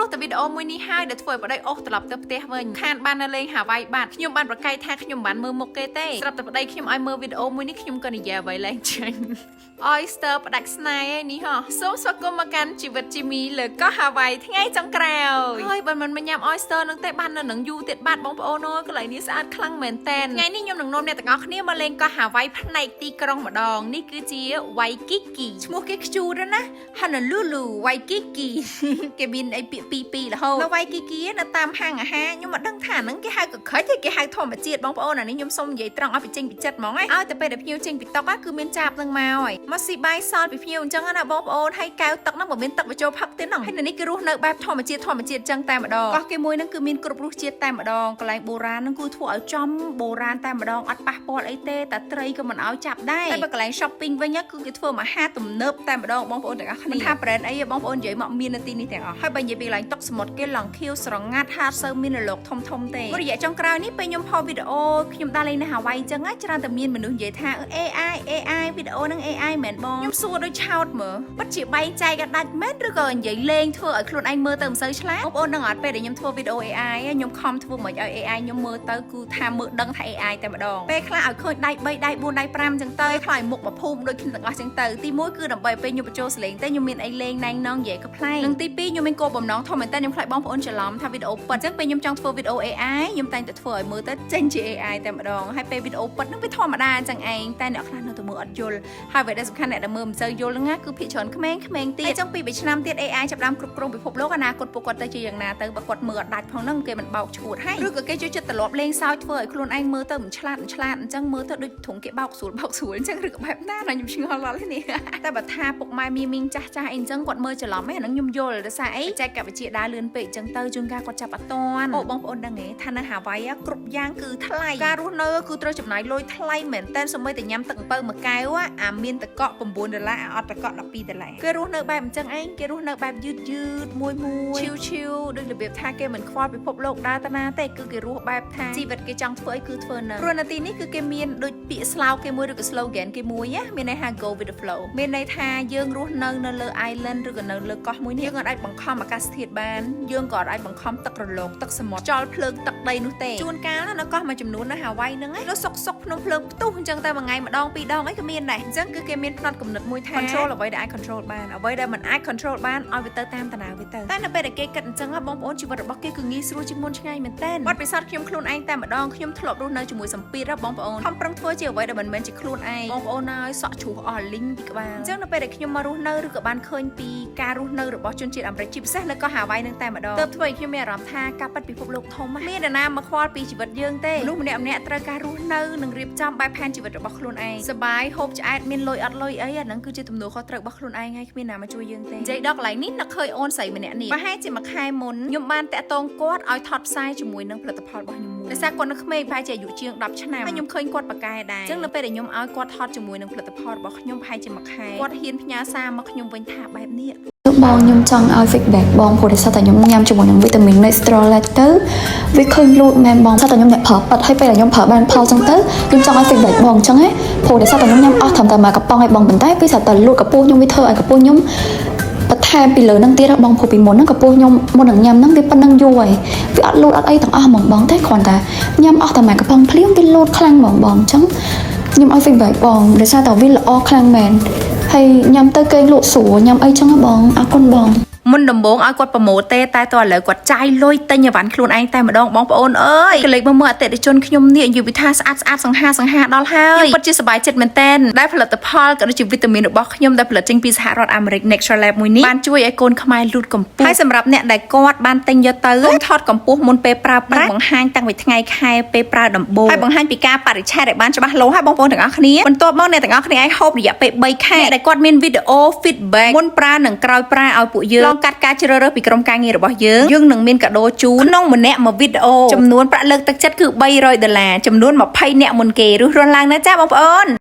ព្រោះតែវីដេអូមួយនេះហើយដែលធ្វើឲ្យប្តីអូសត្រឡប់ទៅផ្ទះវិញខានបាននៅលេងហាវ៉ៃបាត់ខ្ញុំបានប្រកែកថាខ្ញុំមិនបានមើលមុខគេទេស្រាប់តែប្តីខ្ញុំឲ្យមើលវីដេអូមួយនេះខ្ញុំក៏និយាយអ្វីឡើងចេញ Oyster ផ្ដាច់ស្នេហ៍ឯនេះហ៎សូមស្វាគមន៍មកកាន់ជីវិតជីមីលើកោះហាវ៉ៃថ្ងៃចុងក្រោយហើយបើមិនមកញ៉ាំ Oyster នឹងទេបាននៅនឹងយូរទៀតបាត់បងប្អូនអើយកន្លែងនេះស្អាតខ្លាំងមែនតែនថ្ងៃនេះខ្ញុំនឹងនាំអ្នកទាំងអស់គ្នាមកលេងកោះហាវ៉ៃផ្នែកទីក្រុងម្ដងនេះគឺជា Waikiki ឈ្មោះគេខ្ជូរណាស់ Honolulu Waikiki គេមានអីពាក្យពីរពីររហូតនៅ Waikiki នៅតាមហាងអាហារខ្ញុំមិនដឹងថាហ្នឹងគេហៅកក្រិចទេគេហៅធម្មជាតិបងប្អូនអានេះខ្ញុំសុំនិយាយត្រង់ឲ្យបញ្ចេញពីចិត្តហ្មងឯងឲ្យតែពេលដែលភ្ញៀវចេញពីតុគឺមានចាបនឹងមកហើយមកស៊ីបាយសល់ពីភ្ញៀវអញ្ចឹងណាបងប្អូនហើយកែវទឹកហ្នឹងបើមានទឹកបញ្ចូលផឹកទៀតហ្នឹងហើយនៅនេះគេរស់នៅបែបធម្មជាតិធម្មជាតិអញ្ចឹងតែម្ដងកោះគេមួយហ្នឹងគឺមានគ្រប់រសជាតិតែម្ដងកន្លែងបុរាណហ្នឹងគឺធ្វើឲ្យចំបុរាណតែម្ដងអត់ប៉ះពាល់អីទេតែត្រីក៏មិនឲ្យចាប់ដែរតែបើកន្លែង shopping វិញគឺគេធ្វើមហាទំនើបតែម្ដងបងប្អូនទាំងអស់គ្នាមិនថា brand អីទេបងប្អូននិយាយមកមាននៅទីនេះទាំងអស់ហើយបើនិយាយពីកន្លែងតុកសមុទ្រគេឡើងខៀវស្រងាត់ហាត់សូវមានរលកធំធំទេមួយរយៈចុងក្រោយនេះពេលខ្ញុំផុសវីដេអូខ្ញុំដើរលេងនៅហាវ៉ៃអញ្ចឹងណាច្រើនតែមានមនុស្សនិយាយថា AI AI វីដេអូហ្នឹង AI មែនបងខ្ញុំសួរដូចឆោតមើលពិតជាបែងចែកអត់ដាច់មែនឬក៏និយាយលេងធ្វើឲ្យខ្លួនឯងមើលទៅមិនសូវឆ្លាតបងប្អូនដឹងអត់ពេលដែលខ្ញុំធ្វើវីដេអូ AI ខ្ញុំខំធ្វើមិនឲ្យ AI ខ្ញុំមើលទៅគឺថាមើលដឹងថា AI តែម្ដងពេលខ្លះឲ្យឃើញដៃ3ដៃ4ដៃ5អញ្ចឹងទៅពេលខ្លះឲ្យមុខមកភូមិដូចគ្នាទាំងអស់អញ្ចឹងទៅទី1គឺដើម្បីពេលខ្ញុំបញ្ចូលសលេងទៅខ្ញុំមានអីលេងណែងណងនិយាយក៏ប្លែកនិងទី2ខ្ញុំមានគោលបំណងធំមែនតើខ្ញុំខ្លាចបងប្អូនច្រឡំថាវីដេអូពិតអញ្ចឹងពេលខ្ញុំចង់ធ្វើវីដេអូ AI ខ្ញុំតែងតែធ្វើឲ្យមើលទៅចេញជា AI តែម្ដងហើយពេលវីដេអូពិតហ្នឹងវាធម្មតាអញ្ចឹងឯងតែអ្នកខ្លះនៅតែមើលអត់យល់ហើយអ្វីដែលសំខាន់អ្នកដែលមើលមិនសូវយល់ហ្នឹងណាគឺភាគច្រើនក្មេងៗទៀតហើយចង់ពី3ឆ្នាំទៀត AI ចាប់ផ្ដើមគ្រប់គ្រងពិភពលោកអនាគតពួកគាត់ទៅជាយ៉ាងណាទៅបើគាត់មើលអត់ដាច់ផងហ្នឹងគេមិនបោកឈួតហើយឬក៏គេចូលចិត្តត្រឡប់លេងសើចធ្វើឲ្យខ្លួនឯងមើលទៅមិនឆ្លាតមិនឆ្លាតអញ្ចឹងមើលទៅដូចធុងគេបោកស្រួលបោកស្រួលអញ្ចឹងឬក៏បែបណាណាខ្ញុំឆ្ងល់ដល់នេះ តែបើថាពុកម៉ែមីមីងចាស់ចាស់អីអញ្ចឹងគាត់មើលច្រឡំឯអាហ្នឹងខ្ញុំយល់ដោយសារអីបច្ចេកវិទ្យាដើរលឿនពេកអញ្ចឹងទៅជួនកាលគាត់ចាប់អត់តាន់អូបងប្អូនដឹងទេថានៅហាវ៉ៃគ្រប់យ៉ាងគឺថ្លៃការរស់នៅគឺត្រូវចំណាយលុយថ្លៃមែនតើសូម្បីតែញ៉ាំទឹកអំពៅមួយកែវអាមានទឹកកក9ដុល្លារអាអត់ទឹកកក12ដុល្លារគេរស់នៅបែបអញ្ចឹងឯងគេរស់នៅបែបយឺតយឺតមួយមួយឈីវឈីវដូចរបៀបថាគេមិនខ្វល់ពិភពលោកដើរតាណាទេគឺគេរស់បែបថាជីវិតគេចង់ធ្វើអីគឺធ្វើនៅព្រោះនាទីនេះគឺគេមានដូចពាក្យស្លោកគេមួយឬក៏ slogan គេមួយណាមានន័យថា go with the flow មានន័យថាយើងរស់នៅនៅលើ island ឬក៏នៅលើកោះមួយនេះយើងអាចបង្ខំអាកាសធាតុបានយើងក៏អាចបង្ខំទឹករលកទឹកសមុទ្រខ្យល់ភ្លើងទឹកដីនោះទេជួនកាលនៅកោះមួយចំនួននៅហាវ៉ៃហ្នឹងឯងសុកសុកភ្នំភ្លើងផ្ទុះអញ្ចឹងតែមួយថ្ងៃម្ដងពីរដងអីក៏មានដែរអញ្ចឹងគឺគេមានផ្នត់គំនិតមួយថា control អ្វីដែលអាច control បានអ្វីដែលមិនអាច control បានឲ្យវាទៅតាមដំណើរវាទៅតែនៅពេលដែលគេគិតអញ្ចឹងបងប្អូនជីវិតរបស់គេគឺងាយស្រួលជាងមុនឆ្ងាយមែនទែនបទពិសោធន៍ខ្ញុំខ្លួនឯងតែម្ដងខ្ញុំធ្លាប់រស់នៅជាមួយសម្ពាធបងប្អូនខំប្រឹងធ្វើជាអ្វីដែលមិនមែនជាខ្លួនឯងបងប្អូនហើយសក់ជ្រុះអស់លីងពីក្បាលអញ្ចឹងនៅពេលដែលខ្ញុំមករស់នៅឬក៏បានឃើញពីការរស់នៅរបស់ជនជាតិអាមេរិកជាពិសេសនៅកោះហាវ៉ៃនឹងតែម្ដងទើបធ្វើឲ្យខ្ញុំមានអារម្មណ៍ថាការពិតពិភពលោកធំមាននរណាមកខ្វល់ពីជីវិតយើងទេមនុស្សម្នាក់ម្នាក់ត្រូវការរស់នៅនិងរៀបចំបែបផែនជីវិតរបស់ខ្លួនឯងសបាយហូបឆ្អែតមានលុយអត់លុយអីអាហ្នឹងគឺជាទំនួលខុសត្រូវរបស់ខ្លួនឯងហើយគ្មានណាមកជួយយើងទេនិយាយដល់កន្លែងនេះនឹកឃើញអូនស្រីម្នាក់នេះប្រហែលជាមួយខែមុនខ្ញុំបានតាក់ទងគាត់ឲ្យថតផ្សាយជាមួយនឹងផលិតផលរបស់ខ្ញុំមួយដោយសារគាត់នៅក្មេងប្រហែលជាអាយុជាង10ឆ្នាំហើយខ្ញុំឃើញគាត់ប៉ាកែដែរអញ្ចឹងនៅពេលដែលខ្ញុំឲ្យគាត់ថតជាមួយនឹងផលិតផលរបស់ខ្ញុំប្រហែលជាមួយខែគាត់ហ៊ានផ្ញើសារមកខ្ញុំវិញថាបែបនេះ បងខ្ញុំចង់ឲ្យ feedback បងព្រោះដោយសារតែខ្ញុំញ៉ាំជាមួយនឹងវីតាមីន Nextralite ទៅវាឃើញលូតមែនបងសារតែខ្ញុំអ្នកប្រើប៉ិតហើយពេលដែលខ្ញុំប្រើបានផលចឹងទៅខ្ញុំចង់ឲ្យ feedback បងអញ្ចឹងហ៎ព្រោះដោយសារតែខ្ញុំញ៉ាំអស់ត្រឹមតែមួយកំប៉ុងឯងបងប៉ុន្តែវាស្រាប់តែលូតកម្ពស់ខ្ញុំវាធ្វើឲ្យកម្ពស់ខ្ញុំបន្ថែមពីលើនឹងទៀតហ៎បងព្រោះពីមុនហ្នឹងកម្ពស់ខ្ញុំមុននឹងញ៉ាំហ្នឹងវាប៉ុណ្ណឹងយូរហើយវាអត់លូតអត់អីទាំងអស់ហ្មងបងតែគ្រាន់តែញ៉ាំអស់តែមួយកំប៉ុងភ្លាមវាលូតខ្លាំងហ្មងបងអញ្ចឹងខ្ញុំឲ្យ feedback បងដោយសារតែវាល្អខ្លាំងមែនហើយញ៉ាំទៅគេងលក់ស្រួលញ៉ាំអីចឹងហ៎បងអរគុណបង មុនដំបូងឲ្យគាត់promote ទេតែតើឥឡូវគាត់ចាយលុយទិញអីវ៉ាន់ខ្លួនឯងតែម្ដងបងប្អូនអើយកលេចមើលមើលអតិថិជនខ្ញុំនេះនិយាយពីថាស្អាតស្អាតសង្ហាសង្ហាដល់ហើយខ្ញុំពិតជាសប្បាយចិត្តមែនទែនដែលផលិតផលក៏ដូចជាវីតាមីនរបស់ខ្ញុំដែលផលិតចេញពីសហរដ្ឋអាមេរិក Natural Lab មួយនេះបានជួយឲ្យកូនខ្មែរលូតកម្ពស់ហើយសម្រាប់អ្នកដែលគាត់បានទិញយកទៅថតកម្ពស់មុនពេលប្រើប្រាស់បង្ហាញតាំងពីថ្ងៃខែពេលប្រើដំបូងហើយបង្ហាញពីការបរិច្ឆេទឲ្យបានច្បាស់លាស់ហើយបងប្អូនទាំងអស់គ្នាបន្ទាប់មកអ្នកទាំងអស់គ្នាអាចហូបរយៈពេល3ខែដែលគាត់មានវីដេអូ feedback មុនប្រើនិងក្រោយប្រើឲ្យពួកយើងលងកាត់ការជ្រើសរើសពីក្រុមការងាររបស់យើងយើងនឹងមានកាដូជូនក្នុងម្នាក់មួយវីដេអូចំនួនប្រាក់លើកទឹកចិត្តគឺ300ដុល្លារចំនួន20អ្នកមុនគេរស់រានឡើងណាចាបងប្អូន។